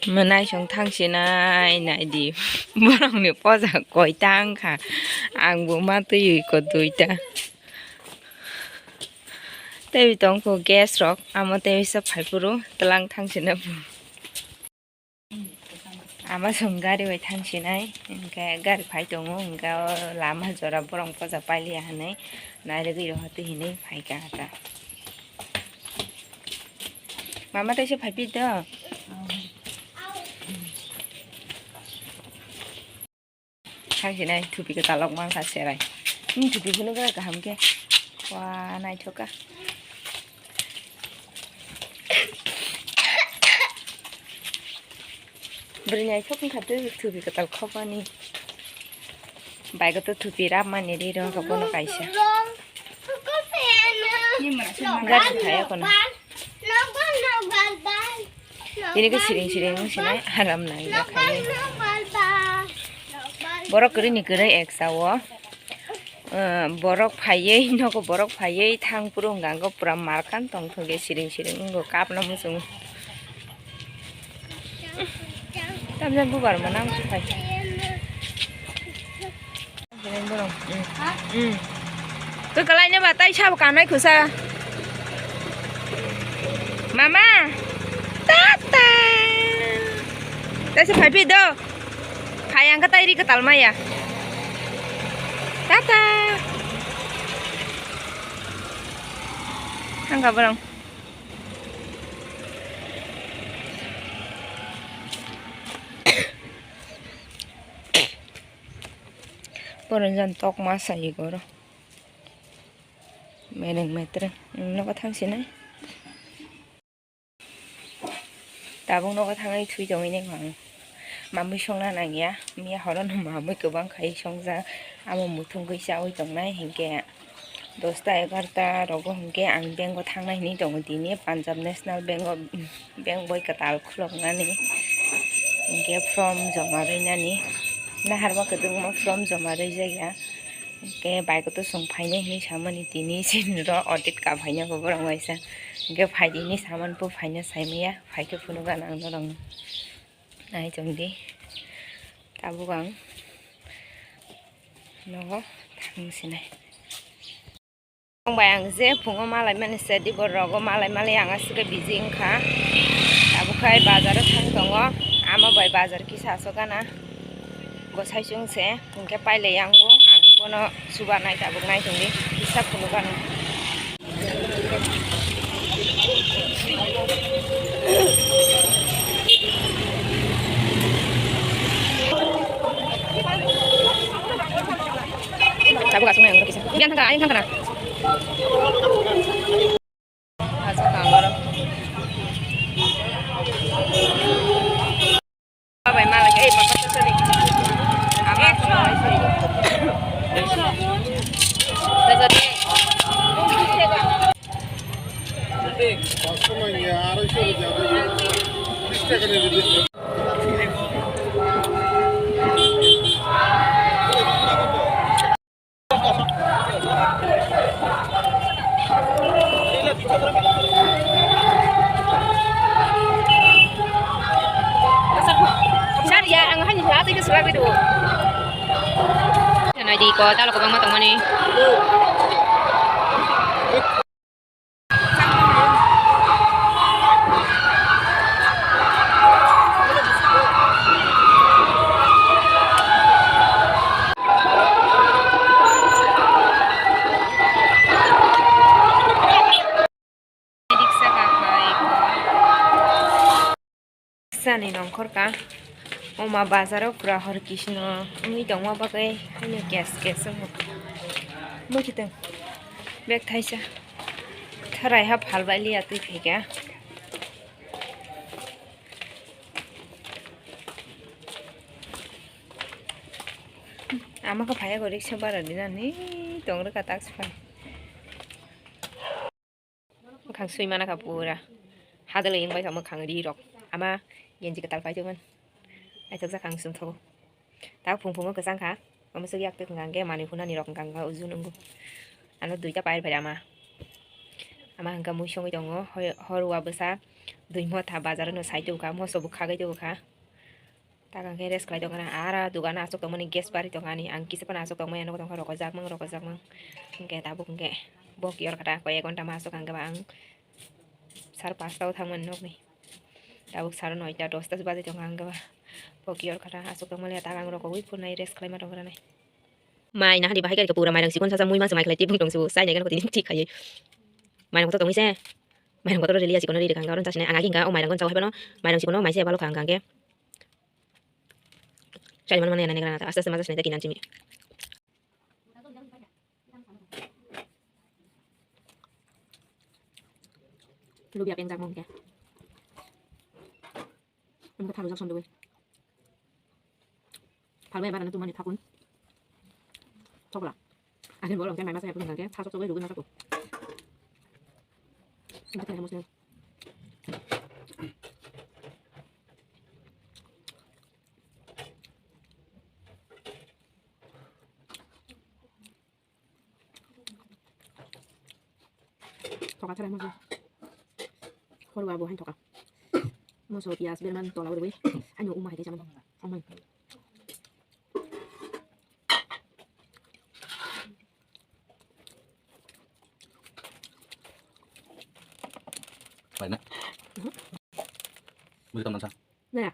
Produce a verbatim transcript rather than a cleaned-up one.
Mwnai song thang sinai nai di. Borok ni poja koi tang kha. Ang bo ma twi ko duita. Tewi tong ko gas rok. Amo tewi sa phai phuru tlang thang sina. Ama song gari bai thang sinai. Hingke gari phai tongo. Hingke o lama jora borok poja pailiya hinui. Nai rwgwi rohor twi hinui phai kha ta. Mama teisa phai pi do. Thang sinai thupi kwtal rok mankha serai. Ni thupi phunuk gra kaham khe. Wa naithok kha. Bwrwi naithok wngkha tei thupi kwtal khokmani. Bike o to thupi rapmani ri rw kha bono kaisa. Gari thaya kono. Tini khe siring siring wng sinai haram nang ya khai. Borok kwrwi ni kwrwi eksa o. Ah, borok phaiwi nogo borok phaiwi thang phuru hwnka hwnkhe pura markan tongthok khe siring siring wngo kapna muchungo. Tamjani bubar mwnang phai. Kwkalai ne ba tai sabo kanai khusa. Mama. Tata. Taisa phaipi do. Phai ang khe tai ri kwtal maya. Tata. Thangkha borok. Borok jani tok ma sai goro. Mereng metreng. Nogo thang sinai. Tabuk nogo thangwi thwi tongwi nai ang. Mamwi songna nangya. Miya horo no mamwi kwbang khai songjak. Amo muthungwi chawi tongnai hinkhe. Dosta egarta rogo hinkhe ang bank o thangnai hinwi tongo tini Punjab National Bank o, bank boi kwtal khuloknani hinkhe form joma rwinani naharma kwdwngma form joma rwjakya hinkhe bike o to chwng phainai hinwi samani tini siniro audit ka phaina bo borok waisa hinkhe phaidi hinwi samani bo phaina saimaya phaikhe phunukgana ang norokno nai chwngdi tabuk ang nogo thang sinai. Tong bai ang je phungo malai mani se, dibor rogo malai malai ang aswk khe busy wngkha. Tabuk khai bazar o thang tongo, ama bai bazar kisa aswk gana. Bo sai chwng se, hwnkhe pailai yang bo, ang bono chuba nai tabuk nai tongdi, kisa phunuk gana. Tabuk aswk nai ang kisa. Yang thangkha, yang thangkha na. Aswk ang oro. Babai malak, eh, papa, sorry. Ama, sorry. Sorry. Sir, ya, ang hani hati ke sulai bedo. Nai di ko, talo ko bang matang mani. Riksa gakhai. Sani nongkhor ka. Oma bazar o pura hor kisno wngwi tongma bagwi haino kes kes wngo. Mui kiting bag thaisa. Tharai ha phalbai liya twi phaikha. Ama khe phaiya gori se bara dinani tong rwkha tak se phai. Mwkhang sui mana kha pura. Hadalwi wng bai kha mwkhang ri rok. Ama genji kwtal paitokmani. Naithok jak ang chwng thogo. Tak phung phungo kwchang kha. Omo swk yak tek hwnkha hwnkhe manwi hunani rok hwnkha hwnkhe uju nungo. Ano duita pair phai ama. Ama hwnkha mui songwi tongo. Hoi-, hor wa bwsa Dui motha bazar no sai tubukha, moso bo khagai tubukha. Tak ang khe rest khlai tongkha na, ara dugano aswk tongmani gas bari tongkha ani, ang kisa phano aswk tongmani, ang nukha tongkha rokojakmang, rokojakmang. Hwnkhe tabuk hwnkhe bo kiyor kha ta, koi ek ghonta ma aswk hwnkhe ba ang sar pasta o thangmani nokni. Tabuk sar noita dosta se bajai tongkha hwnkhe ba bo kiyor kha ta, aswk tongmani tak ang rokogwi phunai rest khlaima tongkha nai. Mai nahari bahai khe pura mairang sikon sasa mui mangsa mai khlai tibung tong su, sai nai gana kotini thik khai. Mairang kotor tongwi se, mairang kotor rili ya sikon rili kha, ang aro sasne ang agi hwnkha o mairang gon sao hai phano, mairang sikono mai se balo kha hwnkha hwnkhe. Chari mano mano ya nai nai gana ta, aste aste maja sne ta kinan chimi. Lubi apeng jak mong ke. Ang khe tharujak song dui. Phalbai bara na tumani thakun. Thokla. Ani bolong ke mai masa ya pun ke thasok sokoi rugui masa ko. Ang khe thai mosla. Thoka thara moso. Khorwa bo hain thoka. Moso piyas berman tola urwi. Ani uma hai chamani. Amai. Pai na. Bujhi tong sa. Na.